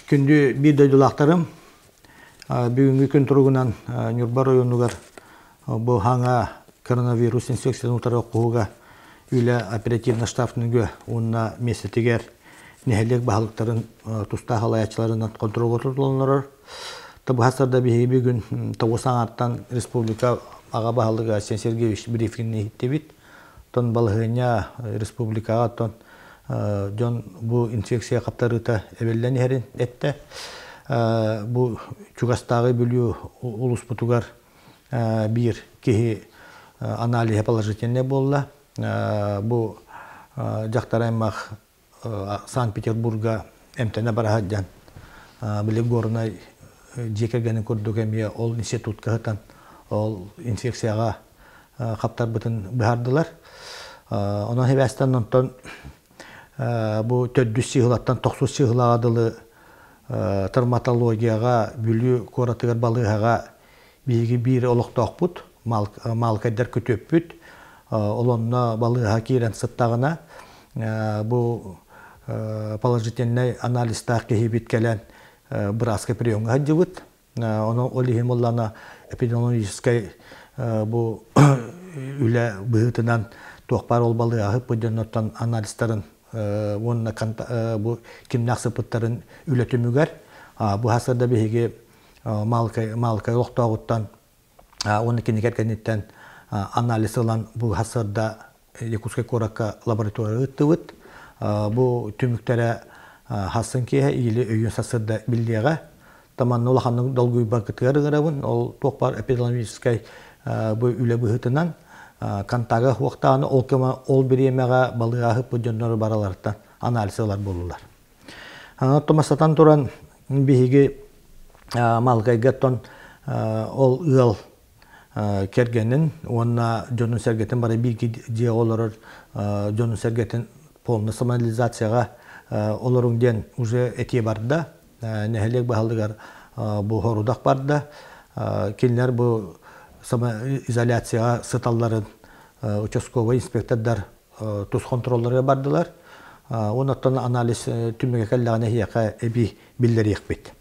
Күндү биир дойдулаахтарым, бүгүҥҥү күн туругунан Ньурба оройуонугар бу хаҥа коронавирус инфекциятын утары оххуһууга үлэ оперативно штаб нөҥүө уонна миэстэтигэр нэһилиэк баһылыктарын тустаах салайааччыларынан хонтуруолга тутуллан олорор. Табыһа биһиги бүгүн тоҕус аҥаартан республика аҕа баһылыга Айсен Сергеевич брифингин иһиттибит. Оттон балаһыанньа республикаҕа оттон дьон бу инфекция хаптарыыта эбиллэн иһэрин эттэ. Бу чугастааҕы Бүлүү улууспутугар биир киһи аналиһа положительный буолла. Бу дьахтар аймах Санкт-Петербурга эмтэнэ бара сылдьан, били Горнай дьиэ кэргэнин курдук эмиэ ол институтка сытан ол инфекцияҕа хаптарбытын быһаардылар. Онон сибээстэн онтон бу төрдүс сыыһылаттан тохсус сыыһылаҕа дылы травматологияҕа Бүлүү куоратыгар балыыһаҕа биһиги биир олохтоохпут, маалыкайдар күтүөппүт. Ол онно балыыһа киирэн сыттаҕына, бу положительнай анализтаах киһибит кэлэн бырааска приемҥа сылдьыбыт. Ону ол иһин буоллаҕына эпидемиологическай бу үлэ быһыытынан туох баар ол балыыһа сыппыт дьоннортон анализтарын уонна бу кимнээх сыппыттарын үлэ түмүгэр бу сарсыарда биһиги Маалыкай Маалыкай олохтооҕуттан уонна кинигэр кэнниттэн анализ ылан бу сарсыарда Якутскай куоракка лаборатория ыыттыбыт. Бу түмүктэрэ хассын киэһэ или өйүөн сарсыарда биллиэҕэ. Таманна улаханнык долгуйбаккытыгар ыҥырабын. Ол туох баар эпидемиологическай бу үлэ быһыытынан контага суохтаҕына ол кэм ол бириэмэҕэ балыыһа ыппыт дьоннору бараларыттан анализ ылар буоллулар. Оттон бастатан туран биһиги Малгайга оттон ол ыал кэргэнин уонна дьонун-сэргэтин бары бииргэ дьиэҕэ олорор дьонун-сэргэтин полный самоизоляцияҕа олоруҥ диэн уже этии барда. Нэһилиэк баһылыгар бу сорудах барда. Кинилэр бу самоизоляцияҕа сыталларын участковай инспектордар тус хонтуруолларыгар бардылар. Оннуттан анализ түмүгэ кэллэҕинэ эһиэхэ эбии биллэриэхпит.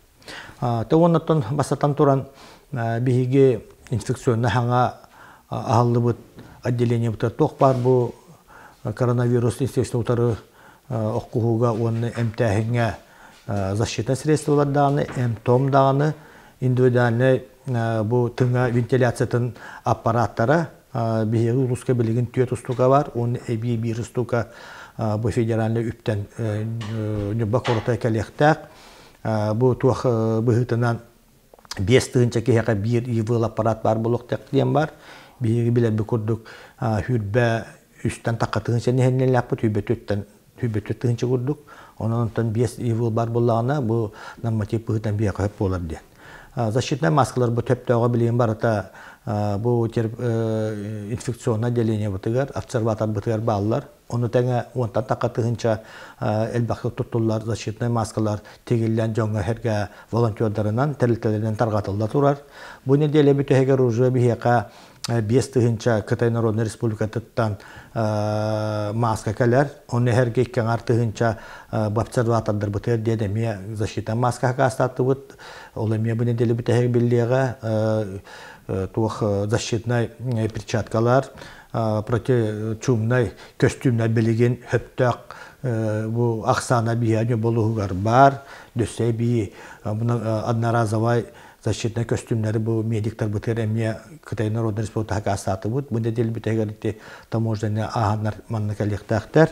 Тэ уоннаттан бастатан туран биһиги инфекционнай хаҥа аһыллыбыт отделениебытыгар туох баар бу коронавирус инфекция утары охкуһууга уонна эмтээһиҥҥэ защита средстволар даҕаны, эмтом даҕаны индивидуальнай бу тыҥа вентиляциятын аппараттара биһиги улууска билигин түөрт устуука бар уонна эбии биир устуука бу федеральнай үптэн Ньурба куората кэлиэхтээх. Бу туох быһыытынан 5000 киһиэхэ биир ИВЛ аппарат баар буолуохтаах диэн бар. Биһиги билэрбит курдук сүүрбэ үстэн тахха тыһыынча нэһилиэнньэлээхпит, сүүрбэ төрттэн сүүрбэ тыһыынча курдук. Онон онтон биэс ИВЛ баар буоллаҕына, бу норматив быһыытынан биһиэхэ сөп буолар диэн. Защитнай маскалар бу төптөөҕө билигин барыта бу инфекционнай отделениебытыгар, обсерваторбытыгар бааллар. Ону тэҥэ уонтан тахха тыһыынча элбэхтик туттуллар защитнай маскалар тигиллэн дьоҥҥо сэргэ волонтердарынан, тэрилтэлэринэн тарҕатылла турар. Бу нэдиэлэ бүтэһигэр уже биһиэхэ 5000 Кытай Народнай Республикатыттан маска кэлэр. Ону эһэргэ икки аҥаар тыһыынча обсерватордарбытыгар диэн эмиэ защита маска хакаастаатыбыт. Ол эмиэ бу нэдиэлэ бүтэһик биллиэҕэ. Туох защитнай перчаткалар, противочумнай көстүүмнэр билигин сөптөөх бу ахсаана биһиэхэ болуһугар баар. Дөссө эбии одноразовай защитнай көстүүмнэри бу медиктарбытыгар эмиэ Кытай Народнай Республиката хакаастаатыбыт. Бу нэдиэлэ бүтэһигэр ити таможня ааһаннар манна кэлиэхтээхтэр.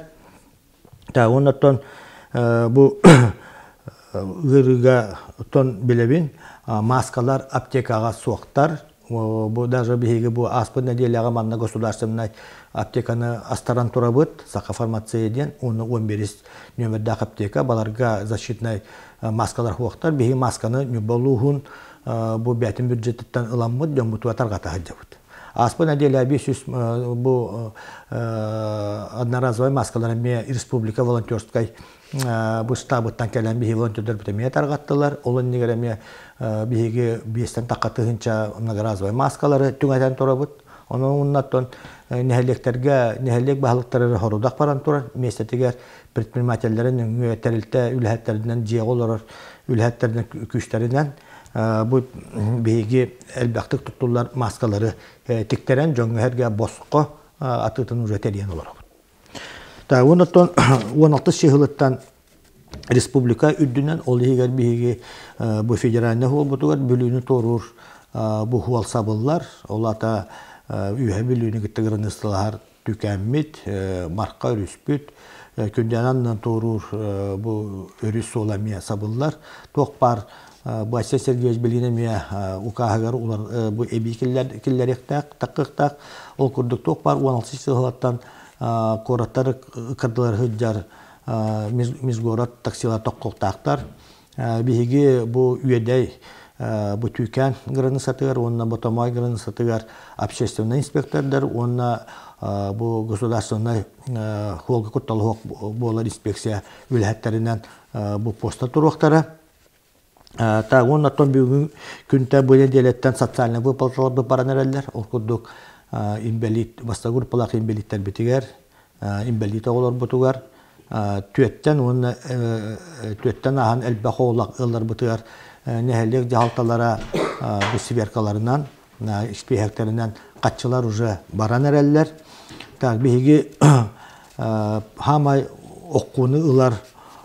Уоннаттан бу ыарыыга оттон билэбин маскалар аптекаҕа суохтар. Бу даже биһиги бу ааспыт нэдиэлэҕэ манна государственнай аптеканы астаран турабыт. Саха фармация диэн уонна 11 нүөмэрдээх аптека. Баларга защитнай маскалар суохтар. Биһиги масканы Ньурба улууһун бу бээтин бюджетыттан ыламмыт дьоммутугар тарҕата сылдьабыт. Ааспыт нэдиэлэ 500 бу одноразовай маскалар эмиэ республика волонтерскай бу штабыттан кэлэн биһиги волонтердарбыт эмиэ тарҕаттылар. Ол иннигэр эмиэ биһиги биэстэн тахха тыһыынча многоразовай маскалары түҥэтэн турабыт. Онон уоннаттан нэһилиэктэргэ нэһилиэк баһылыктара хорудах баран турар миэстэтигэр предпринимателлэрин өҥүө тэрилтэ үлэһиттэринэн дьиэҕэ олорор үлэһиттэринэн күүстэринэн бу биһиги элбэхтик туттуллар мааскалары тиктэрэн дьоҥҥо-сэргэ босхо атыытын уже тэрийэн олоробут. Так, уоннаттан 16 сыһылыттан республика үрдүнэн, ол иһигэр биһиги бу федеральнай хуолбутугар Бүлүүнү туоруур бу хуол сабыллар, ол аата Үөһэ Бүлүүнү кытта границалаһар Түкэммит, Марха өрүспүт, Күндэнэн аннынан туоруур бу өрүс суола эмиэ сабыллар. Туох баар Вася Сергеевич билигин эмиэ укааһыгар улар бу эбии киллэриэхтээх, таккыахтаах. Ол курдук туох баар 16 сыллартан куораттар ыккардылар сылдьар межгород таксилар тохтуохтаахтар. Биһиги бу Үөдэй бу Түүкээн границатыгар уонна Ботомоой границатыгар общественнай инспектордар уонна бу государственнай хуолга куттал буолар инспекция үлэһиттэринэн бу поста туруохтара. Так, уонна оттон бүгүн күнтэ бу нэдиэлэттэн социальнай выплаталар баран эрэллэр. Ол курдук инбэлиит, бастакы группалаах инбэлииттэрбитигэр инбэлиит оҕолорбутугар түөттэн уонна түөттэн ааһан элбэх оҕолоох ыалларбытыгар нэһилиэк дьаһалталара бу сверкаларынан, испииһэктэринэн хаччылар уже баран эрэллэр. Так, биһиги хаамай оккуну ылар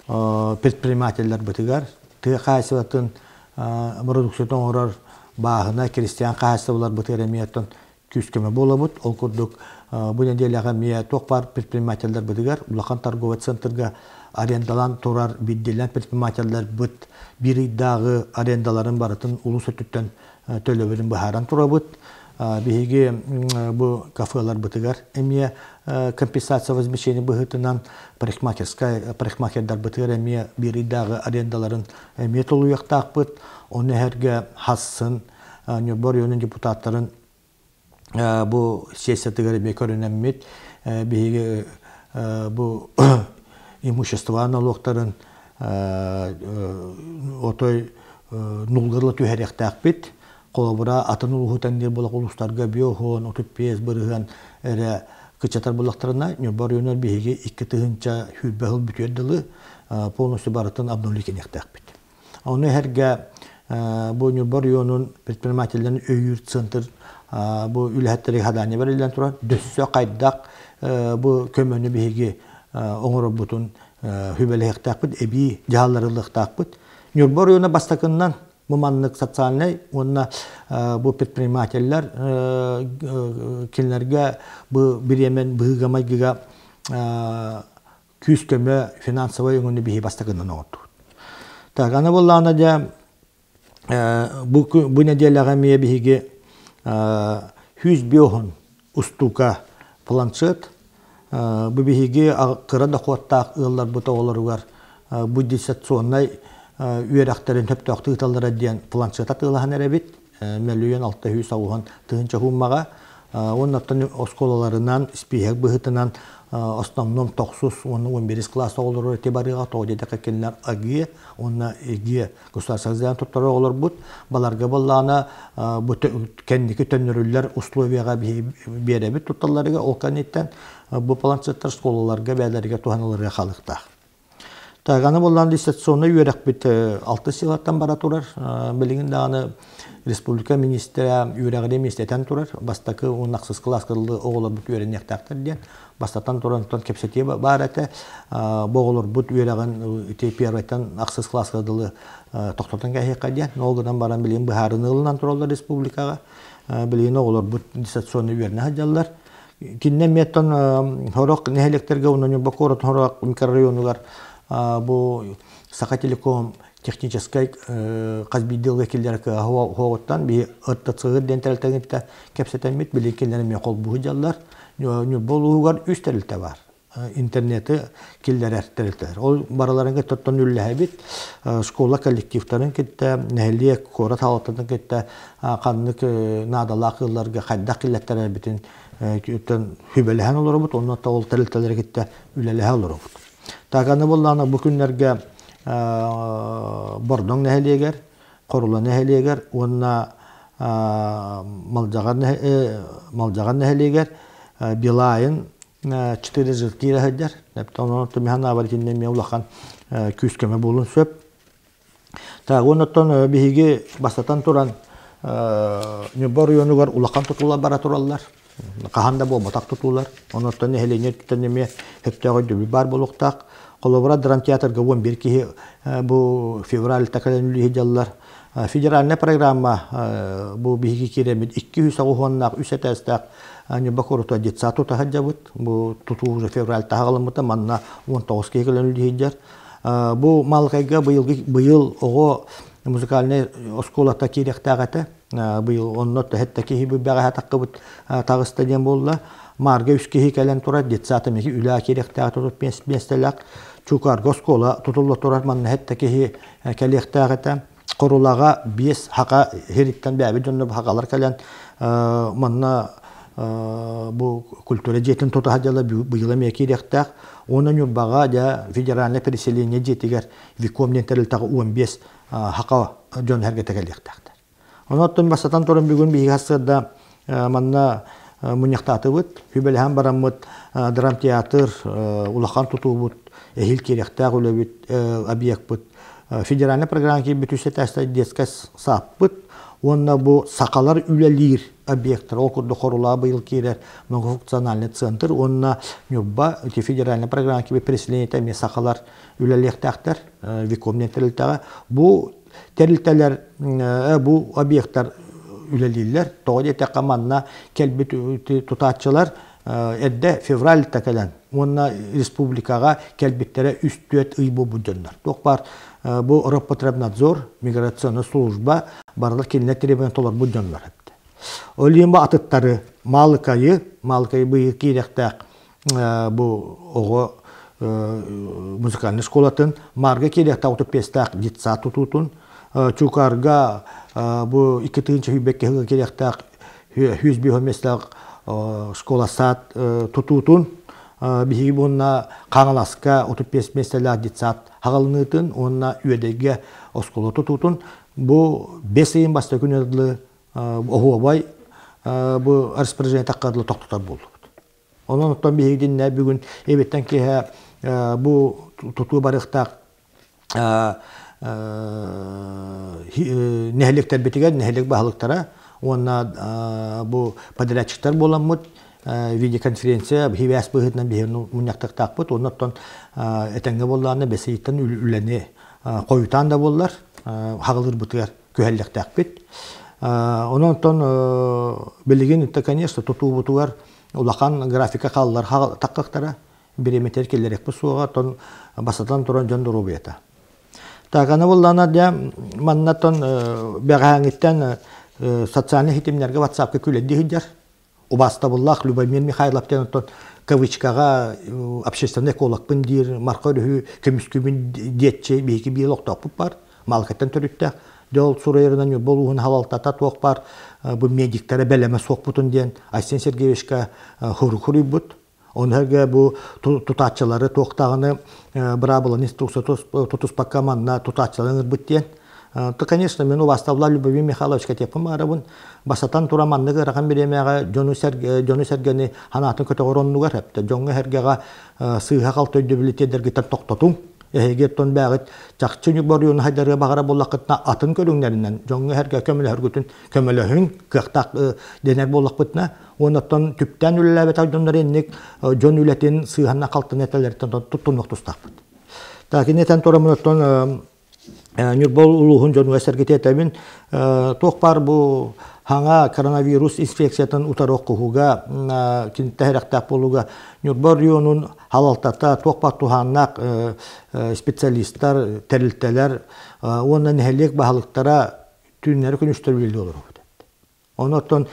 предпринимателлэрбитигэр тыа хаһаайыстыбатын продукциятын оҥорор бааһына крестьян хаһаайыстыбаларбытыгар эмиэ оттон күүс-көмө буолабыт. Ол курдук бу нэдиэлэҕэ эмиэ туох баар предпринимателлэрбитигэр улахан торговый центрга арендалаан турар биирдиилээн предпринимателлэрбит биир ыйдааҕы арендаларын барытын улуус өттүттэн төлөбүрүн быһааран турабыт. Биһиги бу кафеларбытыгар эмиэ компенсация возмещения быһыытынан парикмахерскай парикмахердарбытыгар эмиэ биир ыйдааҕы арендаларын эмиэ толуйуохтаахпыт. Ону эһэргэ хассын Ньурба оройуонун депутаттарын бу сессиятыгар эмиэ көрүнэммит биһиги бу имущество налогтарын отой нулгарла түһэриэхтээхпит. Холобура, атын улууһу тэҥниир буолах улуустарга биохон, 35 бырыһыан эрэ кыччатар буоллахтарына, Ньурба оройуонугар биһиги 2020 сыл бүтүөр дылы полностью барытын обнулить кэниэхтээхпит. Ону эһэргэ бу Ньурба оройуонун предпринимателлэрин өйүүр центр бу үлэһиттэри хадание бэриллэн туран, дөссө хайдах бу көмөнү биһиги оҥорорбутун хүбэлэһиэхтээхпит, эбии дьаһалларыллыахтаахпыт. Ньурба оройуона бастакыннан бу маннык социальнай уонна бу предпринимателлэр кинилэргэ бу бириэмэн быһыыга-майгыга күүс-көмө финансовай өҥөнү биһи бастакынан оҥордубут. Так, аны буоллаҕына дьэ бу, бу нэдиэлэҕэ эмиэ биһиги 105 устуука планшет бу биһиги кыра дохуоттаах ыалларбыт оҕолоругар бу дистанционнай үөрэхтэрин сөптөөхтүк ыыталлара диэн планшет атыылаһан эрэбит. Мөлүйүөн 600 тыһыынча уһуммаҕа уонна оттон оскуолаларынан испииһэк быһыытынан основном тохсус уонна 11 класс оҕолору эти барыаҕа тоҕо диэтэххэ кинилэр АГИ уонна ЕГЭ государственный туттарар оҕолорбут баларга буоллаҕына бу кэнники төннөрүллэр условияҕа биэрэбит тутталларыгар ол кэнниттэн бу планшеттар школаларга бэйэлэригэр туһаныларга халыктаах. Так, аны буоллаан дистанционнай үөрэхпит алты сылаттан бара турар. Билигин даҕаны республика министрэ үөрэҕири миэстэтэн турар. Бастакы уонна ахсыс кылааска дылы оҕолорбут үөрэниэхтээхтэр диэн. Бастатан туран онтон кэпсэтии баар этэ. Бу оҕолорбут үөрэҕин ити первойтан ахсыс кылааска дылы тохтотон кээһиэххэ диэн. Ол гынан баран билигин быһаарыныы ылынан тураллар республикаҕа. Билигин оҕолорбут дистанционнай үөрэнэ сылдьаллар. Кининэн эмиэ оттон сорох нэһилиэктэргэ уонна Ньурба куорат сорох микрорайонугар бу Сахателеком техническэй хас биирдии ыалга киллэрэр кыаҕа суоҕуттан биһи РТЦ диэн тэрилтэни кытта кэпсэтэммит билигин кинилэр эмиэ холбуу сылдьаллар. Ньурба улууһугар үс тэрилтэ баар. Интернети киллэрэр тэрилтэлэр. Ол барыларын кытта оттон үллэһэбит. Школа коллективтарын кытта, нэһилиэк, куорат салалтатын кытта ханнык наадалаах ыалларга хайдах киллэттэрэрбитин сүбэлэһэн олоробут, онно ол тэрилтэлэри кытта үлэлэһэ олоробут. Так аны буоллаҕына бу күннэргэ Бордоҥ нэһилиэгэр, Хорула нэһилиэгэр уонна Малдьаҕар нэһилиэгэр Билайн 4 жыл киирэ сылдьар. Онон Тумихан итиннэ эмиэ улахан күүс-көмө буолуон сөп. Так, оннуттан биһиги бастатан туран Ньурба оройуонугар улахан тутуулар бара тураллар. Хаһан да буолбатах тутуулар. Оннуттан нэһилиэнньэ өттүттэн эмиэ сөптөөх өйдөбүл баар буолуохтаах. Холобура, драмтеатрга 11 киһи бу февральта кэлэн үлэлии сылдьаллар. Федеральная программа бу биһиги киирэммит 290-наах үс этээстээх Ньурба куората детсад тута сылдьабыт. Бу тутуу уже февральта аҕаламмыта, манна 19 киһи кэлэн үлэлии сылдьар. Бу Малыкайга быйылгы быйыл оҕо музыкальнай оскуолата киириэхтээх этэ. Быйыл онно төһөттө киһи бэҕэһээ таххыбыт таҕыста диэн буолла. Маарга үс киһи кэлэн турар, детсад эмиэ үлэ киириэхтээх тутут миэстэлээх. Чукарга оскуола тутулла турар, манна хэттэ киһи кэлиэхтээх этэ. Хорулаҕа биэс хака хириттэн бэйэбит дьонно хакалар кэлэн манна бу культура дьиэтин тутаһа дьыала быйыл эмиэ киириэхтээх. Уонна Ньурбаҕа дьэ федеральное переселение дьиэтигэр Виком диэн тэрилтэҕэ 15 хака дьон сэргэтэ кэлиэхтээхтэр. Онон бастатан туран бүгүн биһиги сарсыарда манна мунньахтаатыбыт, сүбэлэһэн бараммыт драмтеатр улахан тутуубут, эһиил киириэхтээх үлэбит, объекпыт федеральная программа киирбит үс этээстэй детскай сааппыт уонна бу сахалар үлэлиир объектар ол курдук Хорулаа быйыл киирэр многофункциональный центр уонна Ньурба ити федеральная программа киирбит переселениетэ эмиэ сахалар үлэлиэхтээхтэр Виком диэн тэрилтэҕэ бу тэрилтэлэр бу объектар үлэлииллэр тоҕо диэтэххэ манна кэлбит тутааччылар эрдэ февральта кэлэн уонна республикаҕа кэлбиттэрэ үс-түөрт ый буолбут дьоннор. Туох баар бу Роспотребнадзор, миграционная служба барылар кинилэр требования толорбут дьоннор эбит. Ол иһин бу атыттары Маалыкайы, Маалыкайы быйыл киириэхтээх бу оҕо музыкальнай школатын, Марга киириэхтээх утуппиэстээх детсад тутуутун, Чукарга бу 2 тыһыынча сүүрбэккэ сылга киириэхтээх 105 миэстэлээх школа-сад тутуутун, биһиги уонна Хаҥаласка 35 миэстэлээх детсад хаҕылыныытын уонна Үөдэйгэ оскуола тутуутун бу бэс ыйын бастакы күнүгэр дылы оһуобай бу распоряжение тахха дылы тохтотор буоллубут. Онон оттон биһигитиннэ бүгүн эбиттэн киэһэ бу тутуу барыахтаах нэһилиэктэрбитигэр нэһилиэк баһылыктара уонна бу подрядчиктар буоламмыт видеоконференция хибээс быһыытынан биһиги мунньахтыктаахпыт уонна оттон этэҥҥэ буоллаҕына бэс ыйыттан үлэни хойутаан да буоллар хаҕылыырбытыгар күһэллэхтээхпит. Онон оттон билигин это конечно тутуубутугар улахан графика хааллар таххахтара бириэмэтигэр киллэриэхпит суоҕа, оттон бастатан туран дьон доруобуйата. Так, аны буоллаҕына дьэ манна оттон бэҕэһээҥҥиттэн социальнай ситимнэргэ WhatsApp-ка күлэдии сылдьар. Убаастабыллаах Любомир Михайлов диэн оттон кавычкаҕа общественный экологпын диир, Марха өрүһү көмүскүүбүн диэччи биһиги биир олохтоохпут бар, Маалыкаттан төрүттээх. Дьэ ол суруйарынан Ньурба улууһун халалтата туох баар бу медиктэрэ бэлэмэ суохпутун диэн Айсен Сергеевичка хуруйбут. Ону сэргэ бу тутааччылары туох даҕаны быраабыланы инструкция тутуспакка манна тутааччылары ыҥырбыт диэн. То, конечно, мен убаастабыллаах Любовь Михайловичка этиэхпин баҕарабын. Бастатан туран маннык ыарахан бириэмэҕэ дьону дьону сэргэни санаатын көтөҕөр оннугар эптэ дьоҥҥо сэргэҕэ сыыһа-халты өйдөбүлү тиэрдэргиттэн тохтотуҥ. Эһиги оттон бээҕит чахчы Ньурба хайдарыа баҕара буоллаххытына атын көрүҥнэринэн дьоҥҥо сэргэ көмөлөһөргүтүн көмөлөһүҥ, кыахтаах дэнэр буоллахпытына Уонна оттон түптээн үлэлээбэтэх дьоннор инник дьон үлэтин сыыһанна халтан этэлэриттэн туттунуох тустаахпыт. Так, кини этэн тураммын оттон Ньурба улууһун дьонугар сэргэтэ этэбин туох баар бу хаҥа коронавирус инфекциятын утары оххуһууга киниттэ сэрэхтээх буолууга Ньурба оройуонун халалтата туох баар туһааннаах специалистар, тэрилтэлэр уонна нэһилиэк баһылыктара түүннэри күнүстэри үлэлии олоробут. Онон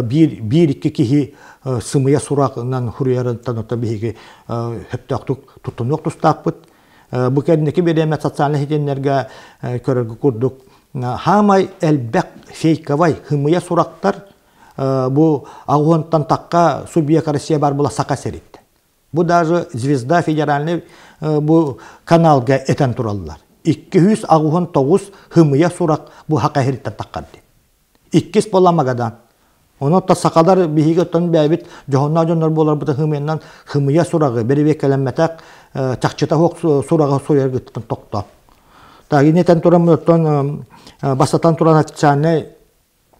биир биир-икки киһи сымыйа сурагынан суруйарыттан оттон биһиги сөптөөхтүк туттунуох тустаахпыт. Бу кэнники бириэмэ социальнай ситимнэргэ көрөргө курдук хаамай элбэх фейковай хымыйа сурактар бу аҕуһунтан тахха субъект Россия бар була Саха сириттэн. Бу даже Звезда федеральный бу каналга этэн тураллар. 269 хымыйа сурак бу Саха сириттэн таххар дии. Иккис буолла Магадан. Онон сахалар биһиги оттон бэйэбит дьоһуннаах дьоннор буоларбытын хымыйанан хымыйа сураҕы бэрэбиэркэлэммэтэх чахчыта суох сураҕы суруйаргыттан тохтоо. Так иннитэн туран оттон бастатан туран официальнай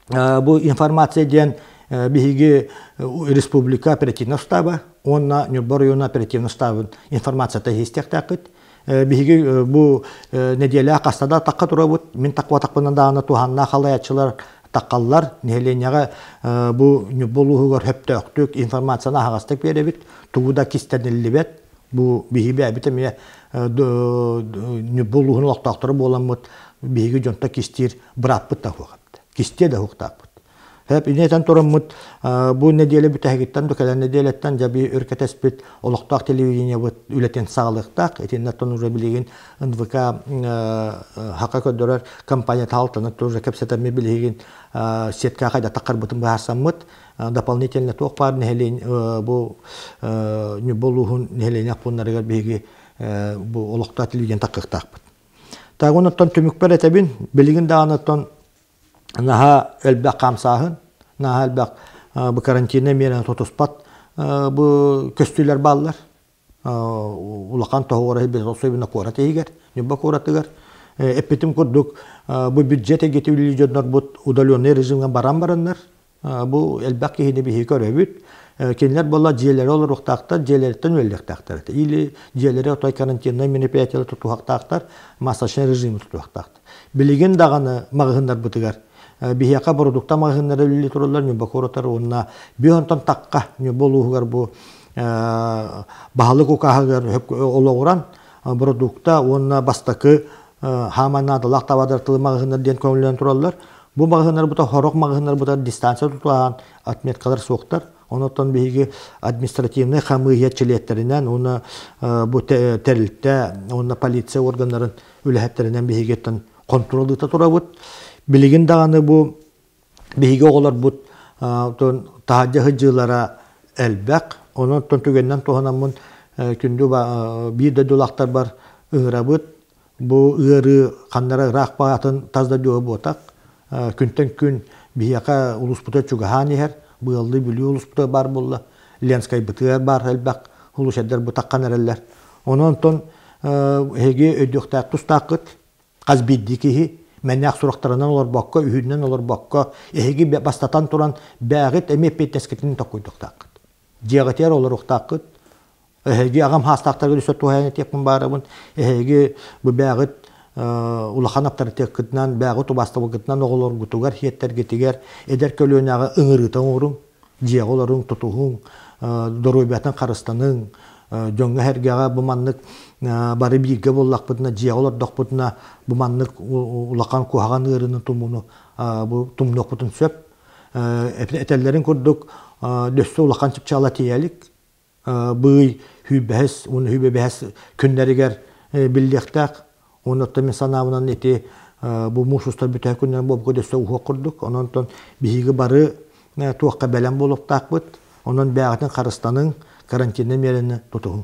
бу информация диэн биһиги республика оперативнай штаба уонна Ньурба оройуона оперативнай штабын информацията иһистиэхтээхпит. Биһиги бу нэдиэлэ хаста да тахха турабыт. Мин такватахпынан даҕаны туһааннаах халайааччылар таххаллар. Нэһилиэнньэҕэ бу Ньурба улууһугар сөптөөхтүк информацияны аһаҕастык биэрэбит. Тугу да кистэниллибэт. Бу биһиги бэйэбит эмиэ Ньурба улууһун олохтоохторо буоламмыт биһиги дьонтон кистиир бырааппыт да суох эбит. Кистиэ да суохтаахпыт. Хэп инэтэн тураммыт бу нэдиэлэ бүтэһигиттэн да кэлэн нэдиэлэттэн дьаби өр кэтэспит олохтоох телевидениебыт үлэтин саҕалыахтаах. Итиннэ уже билигин НВК хака көрдөрөр компания таалтаны тоже кэпсэтэмми билигин сетка хайда таххарбытын быһаарсаммыт дополнительно туох баар нэһилиэн бу Ньурба улууһун нэһилиэнньэ пууннарыгар биһиги бу олохтоох телевидение таххыахтаахпыт. Так онтон түмүкпэр этэбин, билигин даҕаны оттон наһаа элбэх хамсааһын, наһаа элбэх бу карантиннай миэрэни тутуспат бу көстүүлэр бааллар. Улахан тоһоҕор особенно куорат иһигэр, Ньурба куоратыгар. Эппитим курдук, бу бюджет эйгэтэ үлэлиир дьоннорбут удаленный режимҥа баран бараннар, Бу элбэх киһини биһиги көрөбүт. Кинилэр буолла дьиэлэри олоруохтаахтар, дьиэлэриттэн үлэлиэхтээхтэр этэ. Или дьиэлэри отой карантиннай мероприятиелары тутуһахтаахтар, массажный режими тутуһахтаахтар. Билигин даҕаны маҕаһыыннарбытыгар биһиэхэ бородукта маҕаһыыннара үлэлии тураллар Ньурба куоратар уонна бүө онтон тахха Ньурба улууһугар бу баһылык укааһыгар олоҕуран бородукта уонна бастакы хааман наадалаах табадар тылы маҕаһыыннар диэн көҥүллэнэн тураллар. Бу маҕаһыыннар бута хорох маҕаһыыннар бута дистанция тутуһан отметкалар суохтар. Онон биһиги административнай хамыыһыйа чилиэттэринэн уонна бу тэрилтэ уонна полиция органнарын үлэһиттэринэн биһигиттэн хонтуруоллуута турабыт. Билигин даҕаны бу биһиги оҕолорбут таһырдьа сылдьыылара элбэх. Онон түгэнинэн туһанаммын күндү биир дойдулаахтарбар ыҥырабыт. Бу ыарыы ханнара ыраах баатын тас да дьуо буотах. Күнтэн күн биһиэхэ улууспута чугаһаан иһэр. Быаллыы Бүлүү улууспута баар буолла. Ленскайбытыгар баар элбэх улуусайдар бутаххан эрэллэр. Онон онтон эһиги өйдүөхтээх тустааххыт. Хас биирдии киһи мэннээх сурахтарынан олорбокко, үһүнэн олорбокко, эһиги бастатан туран бээҕит эмиэ эппиэттэскитин токкуйдуохтааххыт. Дьиэҕитигэр олоруохтааххыт. Эһиги аҕам хаастаахтарга өссө туһайан этиэхпин баарабын. Эһиги бу бээҕит улахан аптарытыаккытынан, бээҕит убаастабылгытынан оҕолоргутугар, сиэттэргитигэр эдэр көлүөнэҕэ ыҥырыыта оҥоруҥ, дьиэҕэ олоруҥ, тутуһуҥ, доруобуйатын харыстаныҥ, дьоҥҥо-сэргэҕэ бу маннык бары бииргэ буоллахпытына, дьиэҕэ олордохпутуна бу маннык улахан куһаҕан ыарыыны тумууну бу тумнуохпутун сөп. Этэллэрин курдук, өссө улахан чыпчаала тиийэ илик. Быый сүүрбэһис уонна сүүрбэбэһис күннэригэр биллиэхтээх. Уонна оттон мин санаабынан ити бу муус устар бүтэһик күннэрин буолбука өссө уһуох курдук. Онон биһиги бары туохха бэлэм буолуохтаахпыт. Онон бэйэҕитин харыстаныҥ, карантиннай миэрэни тутуһуҥ.